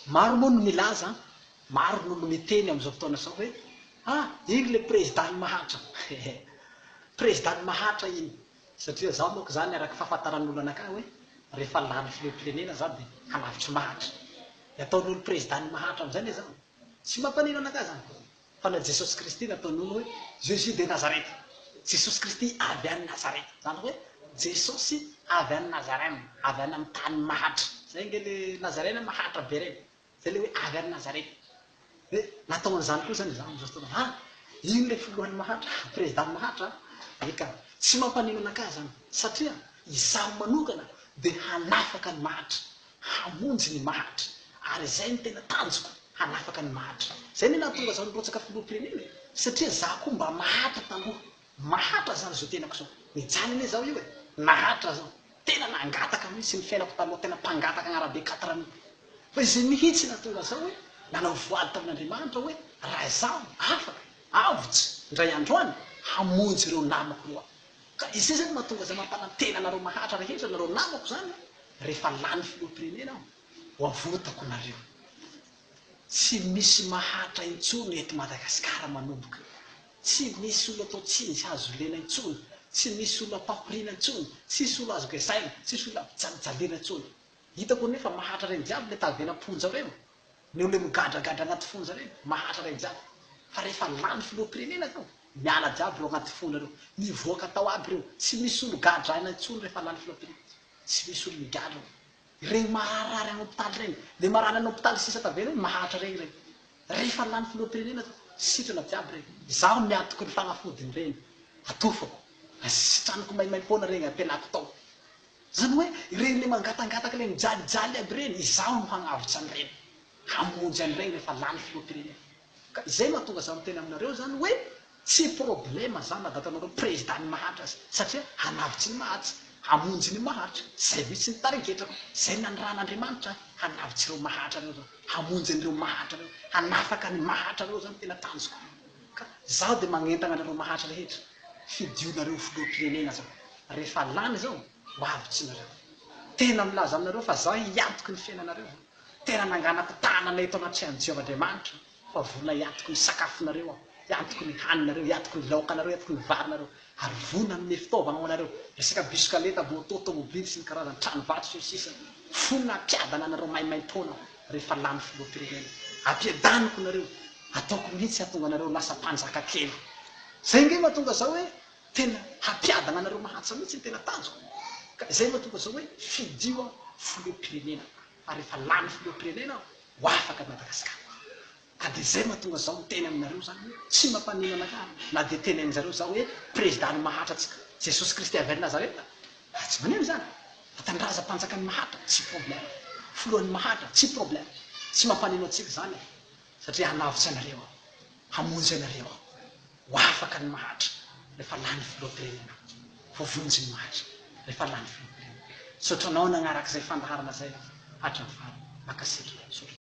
Maro moa no milaza, maro no miteny amin'izao fotoana izao hoe, ah, iny ilay président-n'ny mahantra. Président-n'ny mahantra iny. Satria izaho manko izany araka fahafantaran'olona anakahy hoe, rehefa lany filoham-pirenena izaho dia hanavotry mahantra. Dia ataon'olo président-n'ny mahantra amin'izay anie izaho. Tsy mampanino anakahy izany. Fa na Jesosy Kristy nataon'olo hoe Jésus de Nazareth, Jesosy Kristy avy any Nazareth, zany hoe Jesosy avy any Nazarem, avy any amin'ny tany mahatra, zay nge le Nazarena mahatra be reny, zay le hoe avy any Nazareth, hoe natao an'izany koa zany izaho amin'izao fotoana, ah iny le filohan'ny mahatra, président mahatra, eka, tsy mampanino anakahy zany, satria izaho manokana dia hanafaka ny mahatra, hamonjy ny mahatra ary izay no tena tanjoko hanafaka ny mahatra. Izay anie nahatonga zaho nirotsaka filoham-pirenena e! Satria zaho koa mba mahatra taloha, mahatra zany izao tenako izao, nijaly anie zaho io e! Nahatra zaho, tena nangataka mihitsy ny fiainako taloha, tena mpangataka agn'arabe quatre mille. Fa izay mihitsy nahatonga zaho hoe nanao voady tamin'Andriamanitra hoe raha zaho afaka, avotsy, indray andro any, hamonjy ireo namako ireo aho. Ka izay zany mahatonga za mampanantena anareo mahatra rehetra, nareo namako zany, rehefa lany filoham-pirenena aho, ho avotako nareo. Tsy misy mahatra intsony eto Madagasikara manomboka. Tsy misy olona atao tsindry hazo lena intsony, tsy misy olona ampahoriana intsony, tsisy olona azo gezaina, tsisy olona ampijalijaliana intsony. Hitako anie fa mahatra reny jiaby le tavela am-ponja reo. Ny olona migadragadra agnaty fonja reny, mahatra reny jiaby. Fa rehefa lany filoham-pirenena zao, miala jiaby reo agnaty fonja reo. Mivoaka tao aby reo. Tsy misy olo gadraina intsony rehefa lany filoham-pirenena. Tsy misy olo migadra ao. Regny marary any hopitaly regny, le marary any hopitaly sisa tavela eo, mahatra regny regny. Rehefa lany filoham-pirenena zao, sitrana jiaby regny. Izaho miatoky ny fagnafodiny regny. Atofako. Sitraniko maimaimpoana regny, ampialako tao. Zany hoe ireny le mangatangataka le mijalijaly aby ireny, izaho no hagnavotra an'ireny, hamonjy an'ireny rehefa lany filoham-pirenena. Ka izay mahatonga zaho miteny aminareo zany hoe tsy problème zany na datanareo président ny mahantra aza satria hanavotsy ny mahantra, hamonjy ny mahantra, zay mihitsy ny tarigetrako, zay nanirahan'Andriamanitra ahy hanavotsy ireo mahantra ireo zany, hamonjy an'ireo mahantra ireo, hanafaka ny mahantra ireo zany tena tanjoko. Ka zaho dia magnentagna anareo mahantra rehetra, fidionareo ho filoham-pirenena zao. Rehefa lany izao, ho avy tsy nareo. Tena milaza aminareo fa zaho hiantoky ny fiainanareo. Tena nanganako tanana eto anatrehan'i Jehovah Andriamanitra fa vonona hiantoky ny sakafonareo aho, hiantoky ny haninareo, hiantoky ny laokanareo, hiantoky ny varinareo, ary vonona hanome fitaovana ho anareo, resaka bisikaleta, moto, tomobily sy ny karazany, trano vato sy ny sisa Vonona hampiadana anareo maimaimpoana aho rehefa lany filoham-pirenena. Ampiadaniko nareo, ataoko mihitsy hahatonga anareo lasa mpanjaka kely. Zay ange mahatonga zao hoe Tena hampiadana anareo mahantra mihitsy ny tena tanjoko ka izay mahatonga zao hoe fidio aho filoham-pirenena fa rehefa lany filoham-pirenena aho ho afaka i Madagasikara ka dia izay mahatonga zaho miteny aminareo zany hoe tsy mampanino anakahy na dia tenenin-jareo zaho hoe président ny mahatra tsika Jesosy Kristy avy any Nazareta ah tsy manino izany fa tanindrazam-panjakan'ny mahatra tsy problème filohan'ny mahatra tsy problème tsy mampanino antsika izany e satria hanavotsy anareo aho hamonjy anareo aho Ho afaka ny mahatra rehefa lany filoham-pirenena. Voavonjy ny mahatra rehefa lany filoham-pirenena. Misaotra anao nagnaraka izay fandaharana izay hatramin'ny farany. Mankasitraka. Misaotra.